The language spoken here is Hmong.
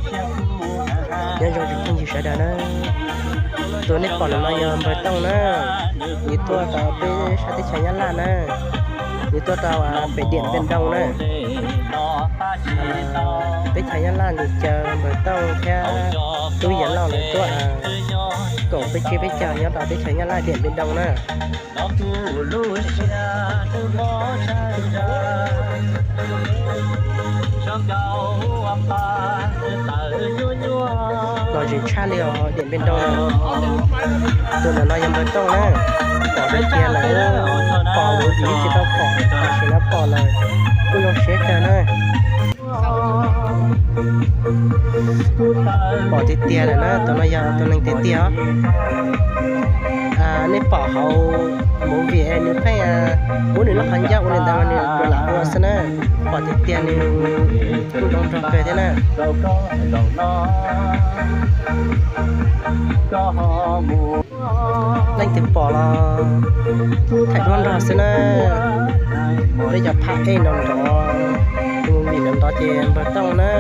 Nyob zoo tsoom phooj ywg sawv daws na, tus nej pom ntawm no yog npawg Tooj na, nws tuaj rau peb sab teb chaws Nyab Laj na, nws tuaj rau pem Diam Npia Doo na. Teb chaws Nyab Laj nws caw npawg Tooj thiab tub Yia Lauj lawv tuaj koom peb tsiab peb caug nyob rau teb chaws Nyab Laj Diam Npia Doo na. Los zem tshaj li os Diam Npia Doo. Tus ntawm no yog npawg Tooj na, pom tiag tiag lawm, pom lawm vim tsis tau pom, tam sim no pom lawm, kuj zoo siab kawg na. Pom tiag tiag lawm na, tus no yog tus neeg tiag tiag os. Nej pom hauv movie nws pheej muab nws lub qhov ncauj ua li ntawd mas nws lam ua xwb na. Pom tiag tiag nws kuj zoo nraug kawg thiab na. Leej twg pom los thaij duab nrog xwb na. Peb cov phaj ej nrov nrov, tus movie nrov nrov ces npawg Tooj na.